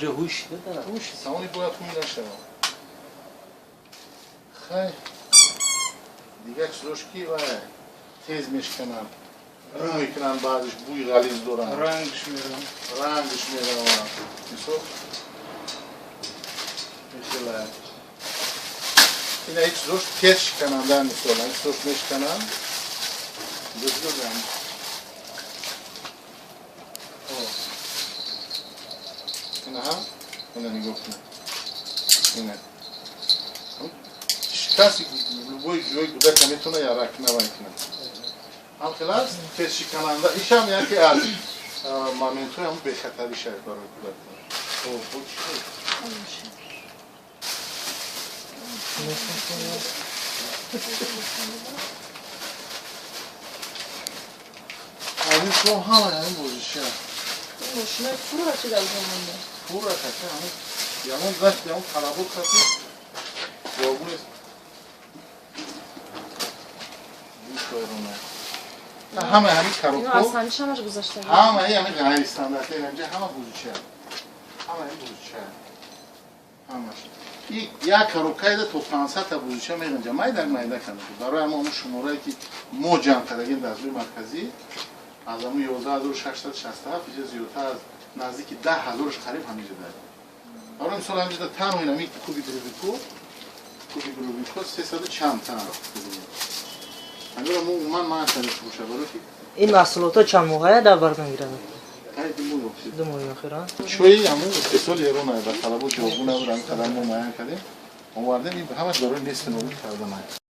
Уже ҳуй шида дара. Ҳуй шид, салони бояд ҳуй нашавад. Хай, дигар чизош ки вай тез мешкананд, бӯ мекунанд, баъзеш бӯи ғализ доранд. Рангш меравад. Рангш меравад. Мисол, мисол ина ҳеҷ чизош тез шикананда, мисол, ҳеҷ чизош мешикананд. Ҷоҷ. Ина ҳам, ина нигоҳ кун. Ина. Шикасти любой ҷой кӯдака метавона ярак навай кунад. Ҳам хел аст, тез шикананда. Ишам яке аз моментҳои ҳамун бехатарӣ шавад барои кӯдак. Хоб, чӣ? Ҳамин шумо ҳама ҳамин бозича. Мошинаи пурра чи дар замонда? Пурра хати ҳамин ягон даст ягон талабот хати ҷавобу нест. Гӯш. Ҳама ҳамин Ино коробко аз ҳамиш ҳамаш гузашта. Ҳама ҳамин ғайристандарт инҷа ҳама бозича. Ҳама ҳамин бозича. Ҳамаш. И як коробкаида то 500 та бозича меғинҷа. Майда майда канда. Барои ҳама ҳамон шуморае ки мо ҷамъ кардагем дастгоҳи марказӣ аз ҳамон 11,667 иҷа зиёдтар аз наздики 10 000-ш қариб ҳамиҷа дар. Барои мисол, ҳамиҷа танҳо ин ҳамин куби Рубико сесаду чанд та. Ҳаминро мо умуман манъ кардем фурӯша, барои ки Ин маҳсулотҳо чанд моҳая дар бар мегирад? Қариб 2 моҳ ёфтид. 2 моҳи охир, а? Чои ҳамун истеҳсоли Эрон ба талабот ҷавобгӯ набуд, ҳамин қадар мо муайян кардем, овардем, ин ҳамаш барои нести нобуд карданай.